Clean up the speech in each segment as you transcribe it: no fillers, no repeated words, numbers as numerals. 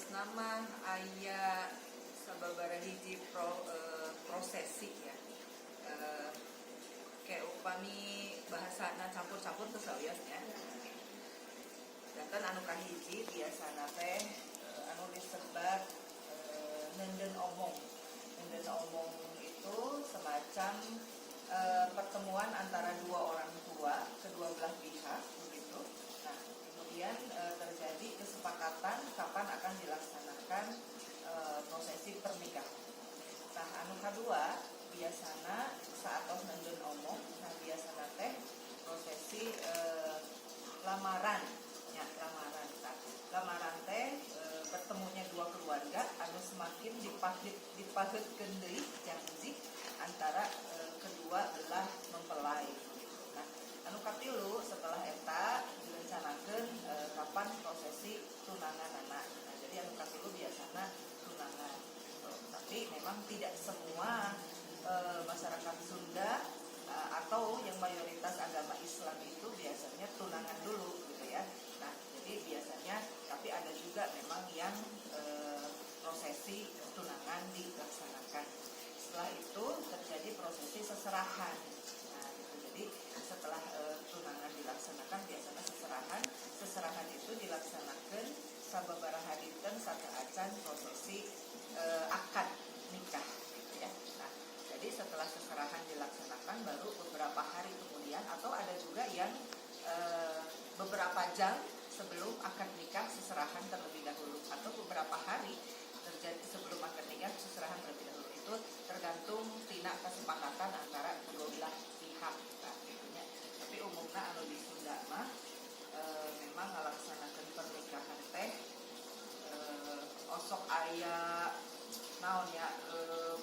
Leresna mah aya sababaraha hiji prosesi ya. Kayak upami bahasana campur-campur teu sawios nya. Janten anu kahiji biasana teh anu disebat neundeun omong. Neundeun omong itu semacam pertemuan antara dua orang tua kedua belah pihak begitu. Nah, kemudian terjadi kesepakatan kapan akan dilaksanakan prosesi pernikahan. Nah, anu kedua biasana saat tos neundeun omong, nah, biasana teh prosesi lamaran ya, lamaran. Nah, lamaran teh bertemunya dua keluarga anu semakin dipaheutkeun deui janji antara kedua belah mempelai gitu. Nah, anu katilu setelah eta direncanakeun kapan prosesi tunangan anak. Nah, jadi anu katilu biasana tunangan gitu. Tapi memang tidak semua masyarakat Sunda atau yang mayoritas agama Islam itu biasanya tunangan dulu gitu ya. Nah, jadi biasanya, tapi ada juga memang yang prosesi tunangan dilaksanakan. Setelah itu terjadi prosesi seserahan. Nah, gitu. Jadi setelah tunangan dilaksanakan biasanya seserahan. Seserahan itu dilaksanakan sababaraha dinten sateuacan prosesi akad nikah gitu ya. Nah, jadi setelah seserahan dilaksanakan baru beberapa hari kemudian atau ada juga yang beberapa jam sebelum akad nikah seserahan terlebih dahulu atau beberapa hari terjadi sebelum akad nikah seserahan terlebih dahulu, itu tergantung tina kesepakatan antara kedua belah pihak. Nah, gitu nya. Tapi umumnya anu di Sunda mah memang ngalaksanakeun pernikahan teh osok aya naon ya,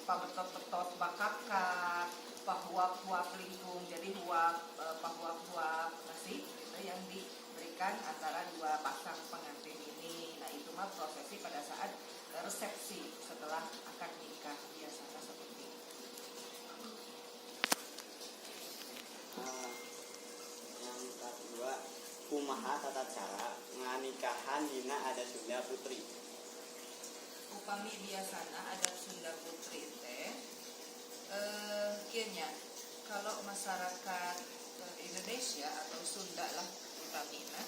pabetot-betot bakakak, pahuap-huap lingkung, jadi huap pahuap-huap nasi gitu yang diberikan antara dua pasang pengantin ini. Nah, itu mah prosesi pada saat resepsi setelah akad nikah biasanya seperti itu. Yang kedua, kumaha tata cara nganikahan dina adat Sunda Putri? Upami biasana adat Sunda Putri teh kieu nya, kalau masyarakat Indonesia atau Sunda lah utamina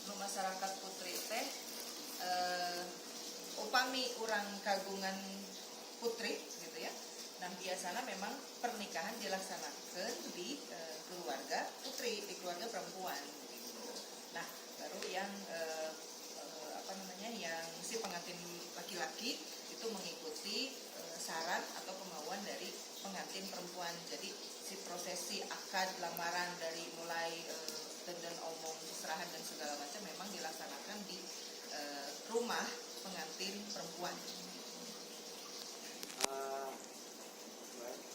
nu masyarakat putri teh upami urang kagungan putri gitu ya. Nah, biasanya memang pernikahan dilaksanakan di keluarga putri, di keluarga perempuan gitu. Nah, baru yang apa namanya, yang si pengantin laki-laki itu mengikuti saran atau kemauan dari pengantin perempuan. Jadi si prosesi akad lamaran dari mulai dan omong, seserahan, dan segala macam memang dilaksanakan di rumah pengantin perempuan.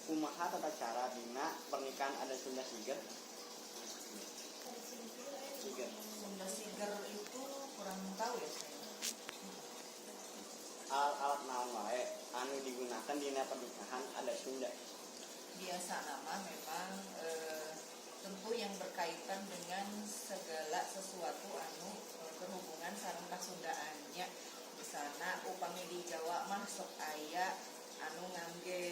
Kumaha tata cara dina pernikahan adat Sunda Siger? Siger. Sunda Siger itu kurang tahu ya saya. Alat-alat naon wae anu digunakan dina pernikahan adat Sunda? Biasana mah memang tentu yang berkaitan dengan segala sesuatu anu berhubungan sareng kasundaannya. Misalnya upami di Jawa mah sok aya anu ngangge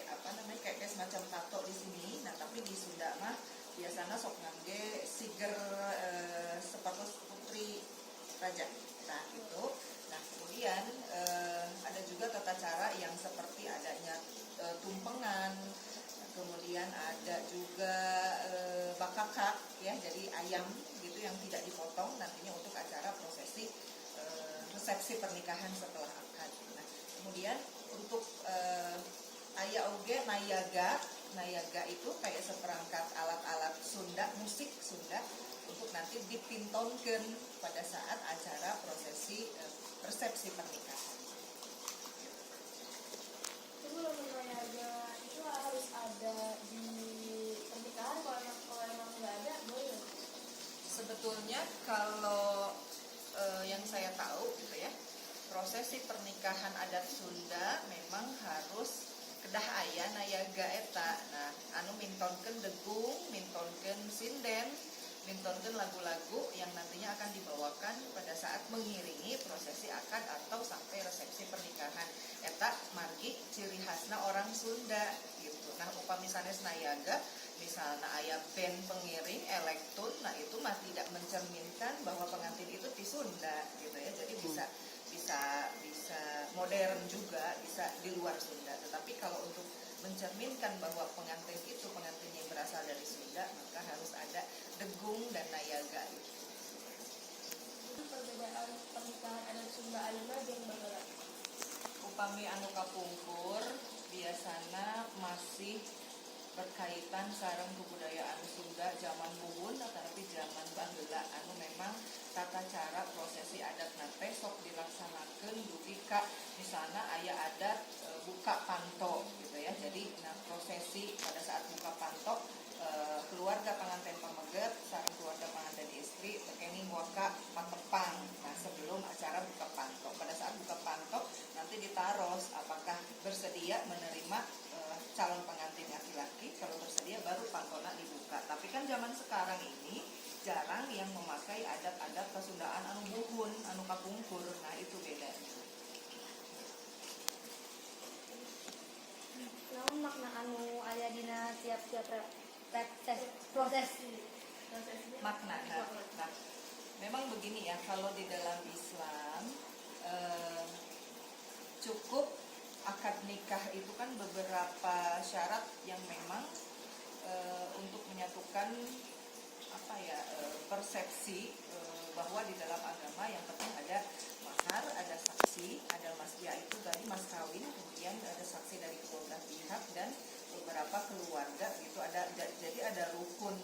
apa namanya, kayak semacam tato di sini. Nah, tapi di Sunda mah biasanya sok ngangge siger sepatu putri raja. Nah, itu. Nah, kemudian ada juga tata cara yang seperti adanya tumpengan, kemudian ada juga bakakak ya, jadi ayam gitu yang tidak dipotong nantinya untuk acara prosesi resepsi pernikahan setelah akad. Nah, kemudian untuk aya oge nayaga. Nayaga itu kayak seperangkat alat-alat Sunda, musik Sunda untuk nanti dipintonkan pada saat acara prosesi resepsi pernikahan. Itu lamun nayaga itu harus ada di pernikahan? Kalau emang nggak ada boleh nggak? Sebetulnya kalau yang saya tahu gitu ya, prosesi pernikahan adat Sunda memang harus kedah aya nayaga eta. Nah, anu mintonkeun degung, mintonkeun sinden, mintonkeun Mintonkeun lagu-lagu yang nantinya akan dibawakan pada saat mengiringi prosesi akad atau sampai resepsi pernikahan. Eta margi ciri khasna orang Sunda gitu. Nah, upami sanes nayaga, misalnya aya band pengiring elektron, nah itu mah tidak mencerminkan bahwa pengantin itu di Sunda gitu ya. Jadi bisa bisa bisa modern juga, bisa di luar Sunda. Tetapi kalau untuk mencerminkan bahwa pengantin itu pengantin yang berasal dari Sunda, maka harus ada degung dan nayaga itu. Perbedaan pernikahan adat Sunda ayeuna jeung baheula? Upami anu kapungkur biasana masih berkaitan sareng kebudayaan Sunda zaman buhun tapi zaman baheula anu memang tata cara prosesi adat teh sok dilaksanakeun dugi ka misalnya aya adat buka panto gitu ya. Jadi nah, prosesi pada saat buka panto, keluarga pengantin pameget sareng keluarga pengantin istri teu kenging waka patepang. Nah, sebelum acara buka panto, pada saat buka panto nanti ditaros apakah bersedia menerima calon pengantin laki-laki. Kalau bersedia baru pantona dibuka. Tapi kan zaman sekarang ini jarang yang memakai adat-adat kesundaan anu buhun, anu kapungkur. Nah, itu bedanya. Naon makna anu aya dina tiap-tiap proses Prosesnya. Makna. Nah, memang begini ya, kalau di dalam Islam cukup akad nikah itu kan beberapa syarat yang memang untuk menyatukan apa ya, persepsi bahwa di dalam agama yang penting ada mahar, ada saksi, ada mas, ya itu tadi mas kawin, kemudian ada saksi dari kedua belah pihak dan beberapa keluarga gitu. Ada, jadi ada rukun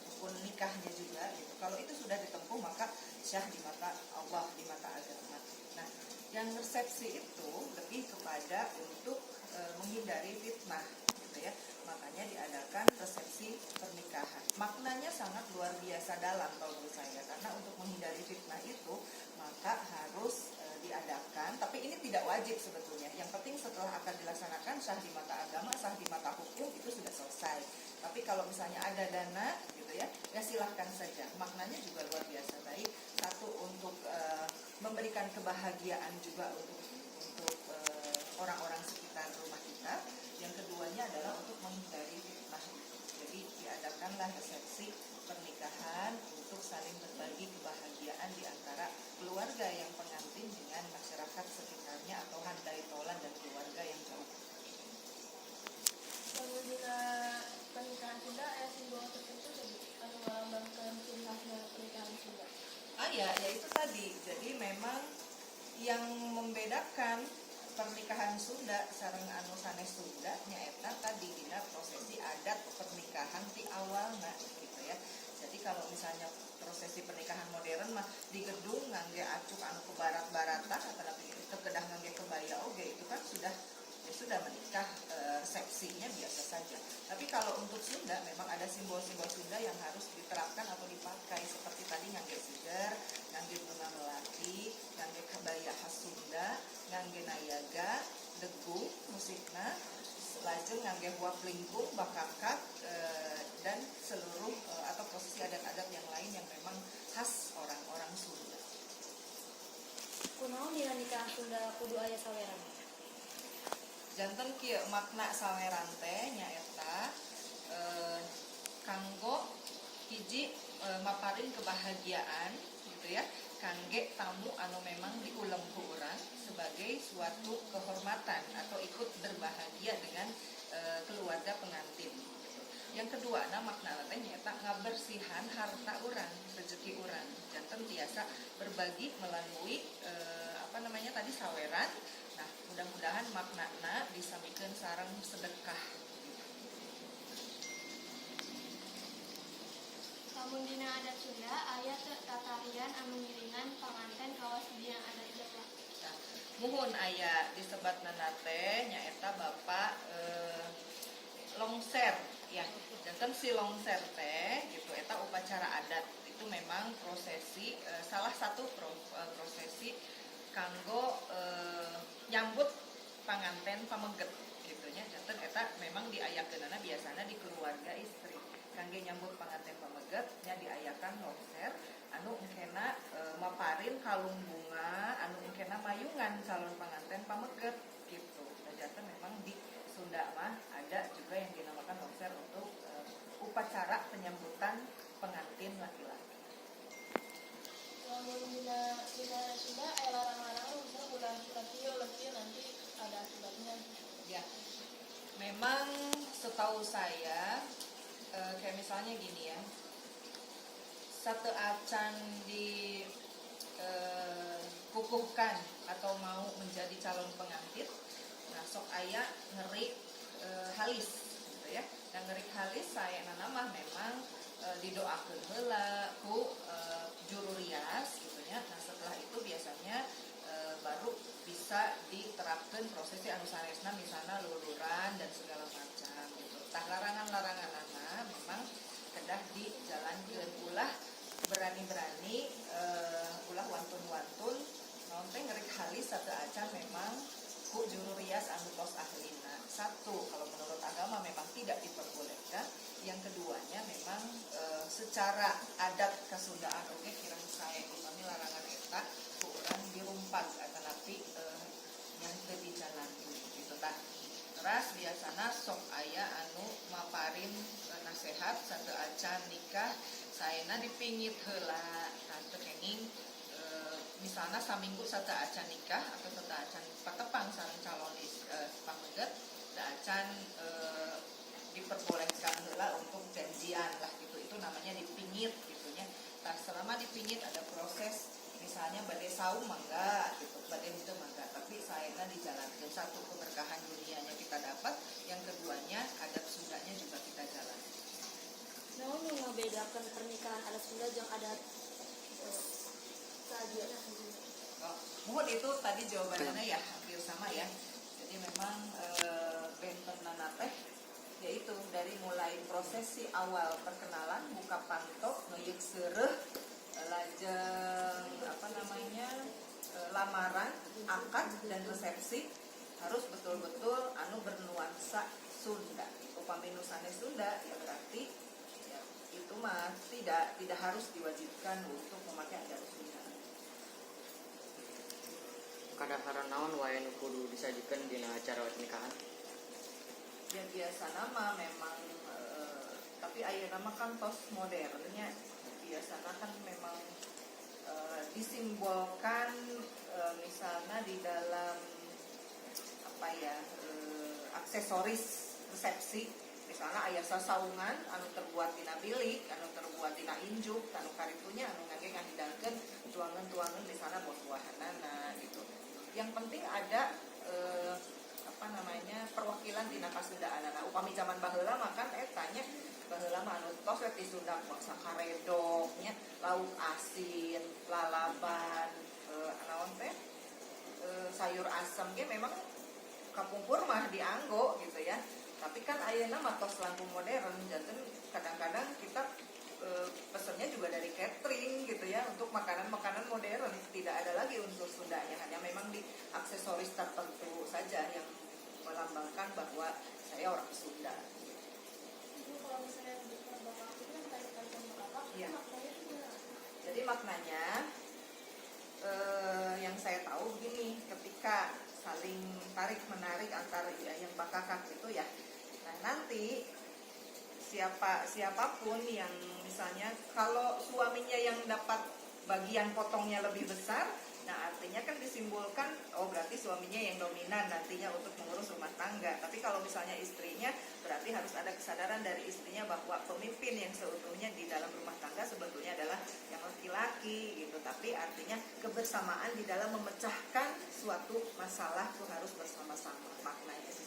rukun nikahnya juga gitu. Kalau itu sudah ditempuh, maka syah di mata Allah, di mata agama. Nah, yang resepsi itu lebih kepada untuk menghindari fitnah gitu ya. Makanya diadakan resepsi pernikahan. Maknanya sangat luar biasa dalam kalau menurut saya, karena untuk menghindari fitnah itu maka harus diadakan, tapi ini tidak wajib sebetulnya. Yang penting setelah akan dilaksanakan sah di mata agama, sah di mata hukum, itu sudah selesai. Tapi kalau misalnya ada dana gitu ya, ya silahkan saja. Maknanya juga luar biasa baik. Satu, untuk memberikan kebahagiaan juga untuk orang-orang sekitar rumah kita. Yang keduanya adalah untuk menghindari fitnah. Jadi diadakanlah resepsi pernikahan untuk saling berbagi kebahagiaan di antara keluarga yang pengantin dengan masyarakat sekitarnya atau handai tolan dan keluarga yang jauh. Lamun dina pernikahan Sunda aya simbol tertentu jadi anu melambangkan ciri khasna pernikahan Sunda? Ah ya, ya itu tadi. Jadi memang yang membedakan pernikahan Sunda sareng anu sanes Sunda nyaeta tadi dina prosesi adat pernikahan di awalna gitu ya. Jadi kalau misalnya prosesi pernikahan modern mah di gedung ngangge acuk anu ke barat-baratan atau itu kedah ngangge kebaya oge, itu kan sudah, ya sudah menikah, resepsinya biasa saja. Tapi kalau untuk Sunda memang ada simbol-simbol Sunda yang harus diterapkan atau dipakai, seperti tadi ngangge siger, ngangge bunga melati, ngangge kebaya khas Sunda, ngangge nayaga, degung musikna, lajeng ngangge huap lingkung, bakakak, dan seluruh atau prosesi adat-adat yang lain yang memang khas orang-orang Sunda. Kunaon dina nikahan Sunda kudu aya saweran? Janten kieu, makna saweran teh nyaeta kanggo hiji, maparin kebahagiaan gitu ya, kangge tamu anu memang diulem ku urang sebagai suatu kehormatan atau ikut berbahagia dengan keluarga pengantin gitu. Yang kedua, nah, makna teh nyaeta ngabersihan harta urang, rezeki urang. Janten biasa berbagi melalui apa namanya tadi, saweran. Nah, mudah-mudahan maknana disamikeun sareng sedekah. Lamun dina adat Sunda aya teu tatarian anu ngiringan panganten kawas dina adat Jawa? Nah, muhun, aya, disebatna teh nyaeta Bapak longser ya. Janten si longser teh gitu, eta upacara adat itu memang prosesi salah satu prosesi kanggo nyambut panganten pameget gitu nya. Janten eta memang diayakeunana biasana di keluarga istri. Kangge nyambut panganten pameget nya diayakan longser anu engkena maparin kalung bunga anu engkena mayungan calon panganten pameget gitu. Nah, janten memang di Sunda mah ada juga yang dinamakan longser untuk upacara penyambutan pengantin laki-laki. Lamun dina Sunda aya larang-larangan, misalnya ulah ulah kieu, ulah kieu, nanti ada akibatnya. Ya, memang setahu saya kayak misalnya gini ya, sateuacan di kukuhkan atau mau menjadi calon pengantin, nah sok aya ngerik halis gitu ya. Nah, ngerik halis saya mah memang didoakeun heula ku juru rias gitu ya. Nah, setelah itu biasanya baru bisa diterapkan prosesi anu sanesna, misalnya luluran dan segala macam gitu. Tah, larangan-larangan memang kedah dijalankeun, ulah berani-berani ulah wantun-wantun naon teh ngerik halis sateuacan memang ku juru rias anu tos ahlina. Satu, kalau menurut agama memang tidak diperbolehkan. Yang keduanya memang secara adat kesundaan oke kirang saya upami larangan eta ku urang dirumpak atanapi yang teu dijalankeun gitu. Tah, teras biasana sok aya anu maparin nasehat sateuacan nikah saena dipingit heula, teu kenging misalnya saminggu sateuacan nikah atau sateuacan patepang sareng calon pameget, acan diperbolehkan heula untuk janjian lah gitu. Itu namanya dipingit gitu nya. Nah, selama dipingit ada proses, misalnya bade saum mangga gitu, bade itu mangga, tapi saena dijalankan. Satu, keberkahan dunianya kita dapat, yang keduanya adat Sundanya juga kita jalan. Naon nu ngabedakeun pernikahan adat Sunda jeung adat selanjutnya? Oh, mohon, itu tadi jawabannya ya hampir sama ya. Jadi memang bentennana teh yaitu dari mulai prosesi awal perkenalan, buka panto, ngeuyeuk seureuh, lajeng apa namanya lamaran, akad dan resepsi harus betul-betul anu bernuansa Sunda. Upami nu sanes Sunda ya berarti ya itu mah tidak tidak harus diwajibkan untuk memakai adat Sunda. Kadaharan naon wae nu kudu disajikeun dina acara nikahan? Ya, biasana mah memang tapi ayeuna mah kan tos modernnya, biasanya kan memang disimbolkan misalnya di dalam apa ya aksesoris resepsi, misalnya aya sasaungan anu terbuat tina bilik, anu terbuat tina injuk, anu karitunya, anu ngangge ngahidangkeun tuangan-tuangan, misalnya buah-buahanana gitu. Yang penting ada apa namanya perwakilan tina kasundaan. Nah, upami zaman baheula mah kan eta nya, baheula mah anu tos we ti Sunda bangsa karedok nya, lauk asin, lalaban, naon teh sayur asem ge memang kapungkur mah dianggo gitu ya. Tapi kan ayeuna mah tos langkung modern, janten kadang-kadang kita pesennya juga dari catering gitu ya, untuk makanan-makanan modern tidak ada lagi unsur Sundanya, hanya memang di aksesoris tertentu saja yang melambangkan bahwa saya orang Sunda. Ibu, kalau misalnya bukan bapak itu kan tarik-tarikan bapak, maknanya itu gimana? Jadi maknanya yang saya tahu begini, ketika saling tarik menarik antar ya, yang bakakak itu ya. Nah, nanti siapa siapapun yang misalnya kalau suaminya yang dapat bagian potongnya lebih besar, nah artinya kan disimbolkan, oh berarti suaminya yang dominan nantinya untuk mengurus rumah tangga. Tapi kalau misalnya istrinya, berarti harus ada kesadaran dari istrinya bahwa pemimpin yang seutuhnya di dalam rumah tangga sebetulnya adalah yang laki-laki gitu. Tapi artinya kebersamaan di dalam memecahkan suatu masalah itu harus bersama-sama. Maknanya sih.